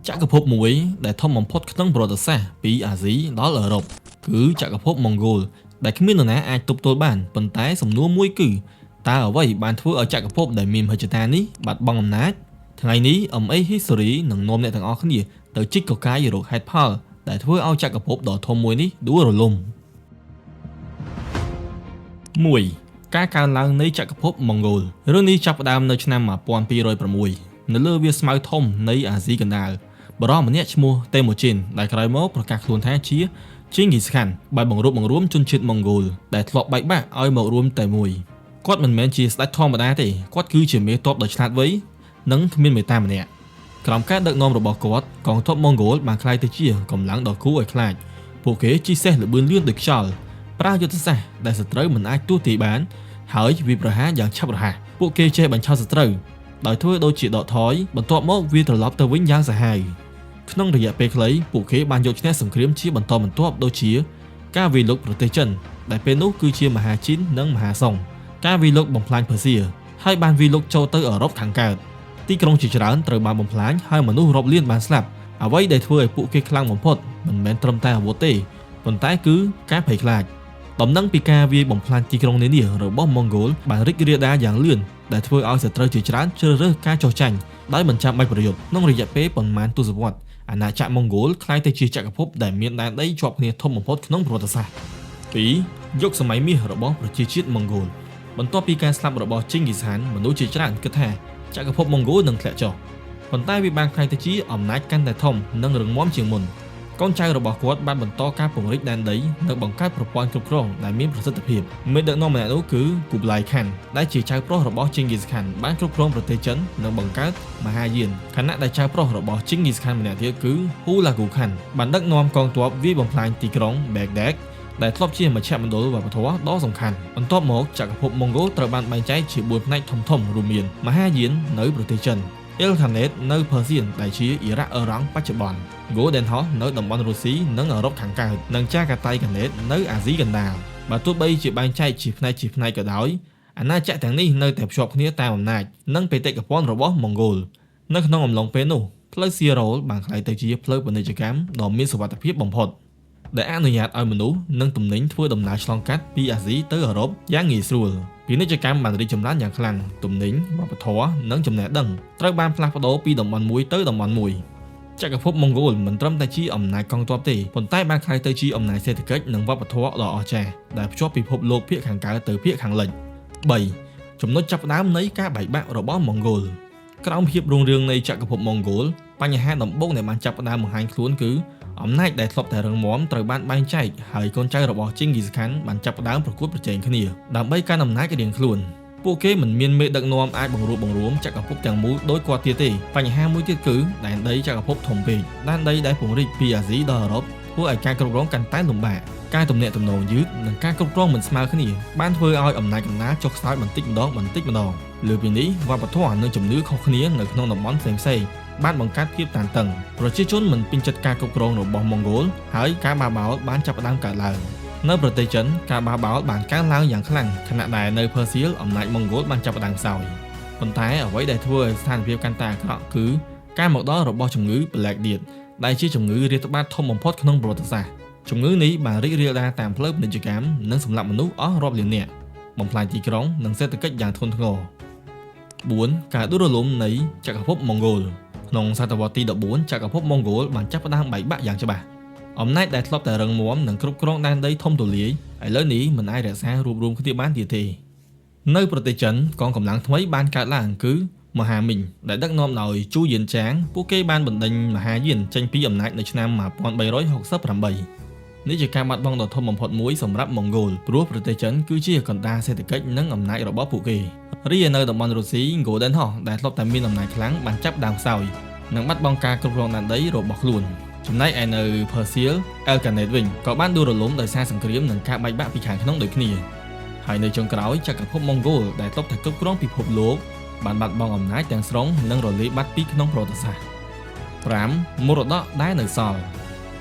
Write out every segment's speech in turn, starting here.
ចក្រភពមួយដែលធំបំផុតក្នុងប្រវត្តិសាស្ត្រពីអាស៊ីដល់អឺរ៉ុបគឺចក្រភពម៉ុងហ្គោលដែលគ្មាននរណាអាចទប់ទល់បានប៉ុន្តែសំណួរមួយគឺតើអ្វីបានធ្វើឲ្យចក្រភពដែលមានមហិច្ឆតានេះបាត់បង់អំណាចថ្ងៃនេះ MA History នឹងនាំអ្នកទាំងអស់គ្នាទៅជីកកកាយរកហេតុផលដែលធ្វើឲ្យចក្រភពដ៏ធំមួយនេះដួលរលំ1ការកើនឡើងនៃចក្រភពម៉ុងហ្គោលរឿងនេះចាប់ផ្ដើមនៅឆ្នាំ1206នៅលើវាលស្មៅធំនៃអាស៊ីកណ្ដាលបុរសម្នាក់ឈ្មោះតេម៉ូជីនដែលក្រោយមកប្រកាសខ្លួនថាជាជីងហ្គីស្ខានបានបង្រួបបង្រួមជនជាតិម៉ុងហ្គោលដែលធ្លាប់បែកបាក់ឲ្យមករួមតែមួយគាត់មិនមែនជាស្ដេចធម្មតាទេគាត់គឺជាមេទ័ពដ៏ឆ្លាតវៃនិងគ្មានមេត្តាម្នាក់ក្រោមការដឹកនាំរបស់គាត់កងទ័ពម៉ុងហ្គោលបានក្លាយទៅជាកម្លាំងដ៏គួរឲ្យខ្លាចពួកគេជិះសេះល្បឿនលឿនដូចខ្យល់ប្រើយុទ្ធសាស្ត្រដែលសត្រូវមិនអាចទស្សន៍ទាយបានហើយវាយប្រហារយ៉ាងឆាប់រហ័សពួកគេចេះបញ្ឆោតសត្រូវដោយធ្វើដូចជាដកថយបន្ទាប់មកវាត្រឡប់ទៅវិញយ៉ាងសាហាវក្នុងរយៈពេលខ្លីពួកគេបានយកឈ្នះសង្គ្រាមជាបន្តបន្ទាប់ដូចជាការវាយលុកប្រទេសចិនដែលពេលនោះគឺជាមហាជីននិងមហាសុងការវាយលុកបំផ្លាញពើសៀហើយបានវាយលុកចូលទៅអឺរ៉ុបខាងកើតទីក្រុងជាច្រើនត្រូវបានបំផ្លាញហើយមនុស្សរាប់លានបានស្លាប់អ្វីដែលធ្វើឲ្យពួកគេខ្លាំងបំផុតមិនមែនត្រឹមតែអាវុធទេប៉ុន្តែគឺការភ័យខ្លាចដំណឹងពីការវាយបំផ្លាញទីក្រុងនានារបស់ម៉ុងហ្គោលបានរីករាលដាលយ៉ាងលឿនដែលធ្វើឲ្យសត្រូវជាច្រើនជ្រើសរើសការចុះចាញ់ដោយមិនចាំបាច់ប្រយុទ្ធក្នុងរយៈពេលប៉ុន្មានទសវត្សរ៍អាណាចក្រម៉ុងហ្គោលក្លាយទៅជាចក្រភពដែលមានដែនដីជាប់គ្នាធំបំផុតក្នុងប្រវត្តិសាស្ត្រ2យុគសម័យមាសរបស់ប្រជាជាតិម៉ុងហ្គោលបន្ទាប់ពីការស្លាប់របស់ជីងហ្គីស្ថានមនុស្សជាច្រើនគិតថាចក្រភពម៉ុងហ្គោលនឹងធ្លាក់ចុះប៉ុន្តែវាបានក្លាយទៅជាអំណាចកាន់តែធំនិងរឹងមាំជាងមុនកូនចៅរបស់គាត់បានបន្តការពង្រីកដែនដីនិងបង្កើតប្រព័ន្ធគ្រប់គ្រងដែលមានប្រសិទ្ធភាពមេដឹកនាំម្នាក់នោះគឺគូបឡៃខាន់ដែលជាចៅប្រុសរបស់ជីងហ្គីស្ខានបានគ្រប់គ្រងប្រទេសចិននិងបង្កើតមហាយានខណៈដែលចៅប្រុសរបស់ជីងហ្គីស្ខានម្នាក់ទៀតគឺហ៊ូឡាហ្គូខាន់បានដឹកនាំកងទ័ពវាយបំផ្លាញទីក្រុងបែកដែកដែលធ្លាប់ជាមជ្ឈមណ្ឌលវប្បធម៌ដ៏សំខាន់បន្ទាប់មកចក្រភពម៉ុងហ្គោលត្រូវបានបែងចែកជា4ផ្នែកធំៗរួមមានមហាយាននៅប្រទេសចិនអ៊ីលខាណេតនៅផឺសៀនដែលជាអ៊ីរ៉ាក់អឺរ៉ង់បច្ចុប្បន្ន Golden Horde នៅតំបន់រុស្ស៊ីនិងអឺរ៉ុបខាងកើតនិងចាកាតៃកាណេតនៅអាស៊ីកណ្ដាលបើទោះបីជាបែងចែកជាផ្នែកជាផ្នែកក៏ដោយអាណាចក្រទាំងនេះនៅតែភ្ជាប់គ្នាតាមអំណាចនិងបេតិកភណ្ឌរបស់ម៉ុងហ្គោលនៅក្នុងអំឡុងពេលនោះផ្លូវស៊ីរ៉ូលបានក្លាយទៅជាផ្លូវពាណិជ្ជកម្មដ៏មានសុវត្ថិភាពបំផុតដែលអនុញ្ញាតឲ្យមនុស្សនិងទំនិញធ្វើដំណើរឆ្លងកាត់ពីអាស៊ីទៅអឺរ៉ុបយ៉ាងងាយស្រួលពាណិជ្ជកម្មបានរីកចម្រើនយ៉ាងខ្លាំងទំនិញវប្បធម៌និងចំណេះដឹងត្រូវបានផ្លាស់ប្ដូរពីតំបន់មួយទៅតំបន់មួយចក្រភពម៉ុងហ្គោលមិនត្រឹមតែជាអំណាចកងទ័ពទេប៉ុន្តែបានក្លាយទៅជាអំណាចសេដ្ឋកិច្ចនិងវប្បធម៌ដ៏អស្ចារ្យដែលភ្ជាប់ពិភពលោកភាគខាងកើតទៅភាគខាងលិច3ចំណុចចាប់ផ្ដើមនៃការបែកបាក់របស់ម៉ុងហ្គោលក្រោមភាពរុងរឿងនៃចក្រភពម៉ុងហ្គោលបញ្ហាដំបូងដែលបានចាប់ផ្ដើមបង្ហាញខ្លួនគឺអំណាចដែលធ្លាប់តែរឹងមាំត្រូវបានបែងចែកហើយកូនចៅរបស់ជីងហ្គីស្ខានបានចាប់ផ្ដើមប្រកួតប្រជែងគ្នាដើម្បីកាន់អំណាចរៀងខ្លួនពួកគេមិនមានមេដឹកនាំអាចបង្រួបបង្រួមចក្រភពទាំងមូលដោយគាត់ទៀតទេបញ្ហាមួយទៀតគឺដែនដីចក្រភពធំពេកដែនដីដែលពង្រីកពីអាស៊ីដល់អឺរ៉ុបធ្វើឲ្យការគ្រប់គ្រងកាន់តែលំបាកការទំនាក់ទំនងយឺតនិងការគ្រប់គ្រងមិនស្មើគ្នាបានធ្វើឲ្យអំណាចកណ្ដាលចុះខ្សោយបន្តិចម្ដងបន្តិចម្ដងលើពីនេះវប្បធម៌និងជំនឿខុសគ្នានៅក្នុងតំបន់ផ្សេងៗបានបង្កើតភាពតានតឹងប្រជាជនមិនពេញចិត្តការគ្រប់គ្រងរបស់ម៉ុងហ្គោលហើយការបះបោរបានចាប់ផ្ដើមកើតឡើងនៅប្រទេសចិនការបះបោរបានកើនឡើងយ៉ាងខ្លាំងខណៈដែលនៅផឺសៀលអំណាចម៉ុងហ្គោលបានចាប់ផ្ដើមខ្សោយប៉ុន្តែអ្វីដែលធ្វើឲ្យស្ថានភាពកាន់តែអាក្រក់គឺការមកដល់របស់ជំងឺ Black Death ដែលជាជំងឺរាតត្បាតធំបំផុតក្នុងប្រវត្តិសាស្ត្រជំងឺនេះបានរីករាលដាលតាមផ្លូវពាណិជ្ជកម្មនិងសម្លាប់មនុស្សអស់រាប់លាននាក់បំផ្លាញទីក្រុងនិងសេដ្ឋកិច្ចយ៉ាងធ្ងន់ធ្ងរ4ការដួលរលំនៃចក្រភពម៉ុងហ្គោលក្នុងសតវត្សទី14ចក្រភពម៉ុងហ្គោលបានចាប់ផ្ដើមបែកបាក់យ៉ាងច្បាស់អំណាចដែលធ្លាប់តែរឹងមាំនិងគ្រប់គ្រងដែនដីធំទូលាយឥឡូវនេះមិនអាចរក្សារួបរวมគ្នាបានទៀតទេនៅប្រទេសចិនកងកម្លាំងថ្មីបានកើតឡើងគឺមហាមីងដែលដឹកនាំដោយជូយៀនចាងពួកគេបានបណ្ដេញមហាយានចេញពីអំណាចនៅឆ្នាំ1368នេះជាការបាត់បង់ដ៏ធំបំផុតមួយសម្រាប់ម៉ុងហ្គោលព្រោះប្រទេសចិនគឺជាកណ្ដាលសេដ្ឋកិច្ចនិងអំណាចរបស់ពួកគេរីឯនៅតំបន់រុស្ស៊ី Golden Horde ដែលធ្លាប់តែមានអំណាចខ្លាំងបានចាប់ដើមខ្សោយនិងបាត់បង់ការគ្រប់គ្រងដែនដីរបស់ខ្លួនចំណែកឯនៅ Persia Ilkhanate វិញក៏បានដួលរលំដោយសារសង្គ្រាមនិងការបែកបាក់ពីខាងក្នុងដូចគ្នាហើយនៅចុងក្រោយចក្រភពម៉ុងហ្គោលដែលធ្លាប់តែគ្រប់គ្រងពិភពលោកបានបាត់បង់អំណាចទាំងស្រុងនិងរលាយបាត់ពីក្នុងប្រវត្តិសាស្ត្រ5មរតកដែលនៅសល់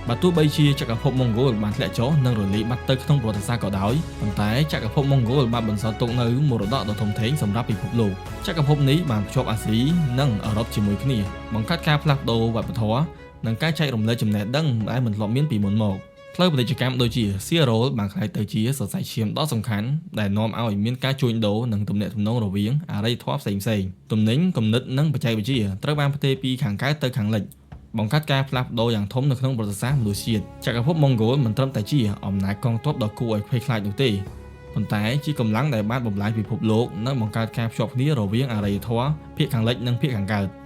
បើទោះបីជាចក្រភពម៉ុងហ្គោលបានធ្លាក់ចុះនិងរលាយបាត់ទៅក្នុងប្រវត្តិសាស្ត្រក៏ដោយប៉ុន្តែចក្រភពម៉ុងហ្គោលបានបន្សល់ទុកនូវមរតកដ៏ធំធេងសម្រាប់ពិភពលោកចក្រភពនេះបានភ្ជាប់អាស៊ីនិងអឺរ៉ុបជាមួយគ្នាបង្កើតការផ្លាស់ប្ដូរវប្បធម៌និងការចែករំលែកចំណេះដឹងដែលមិនធ្លាប់មានពីមុនមកផ្លូវពាណិជ្ជកម្មដូចជា Silk Road បានក្លាយទៅជាសរសៃឈាមដ៏សំខាន់ដែលនាំឲ្យមានការជួញដូរនិងទំនាក់ទំនងរវាងអរិយធម៌ផ្សេងៗទំនិញគំនិតនិងបច្ចេកវិទ្យាត្រូវបានផ្ទេរពីខាងកើតទៅខាងលិចបង្កើតការផ្លាស់ប្ដូរយ៉ាងធំនៅក្នុងប្រវត្តិសាស្ត្រមនុស្សជាតិចក្រភពម៉ុងហ្គោលមិនត្រឹមតែជាអំណាចកងទ័ពដ៏គួរឲ្យភ័យខ្លាចនោះទេប៉ុន្តែជាកម្លាំងដែលបានបំលាញពិភពលោកនិងបង្កើតការភ្ជាប់គ្នារវាងអរិយធម៌ភាគខាងលិចនិងភាគខាងកើត។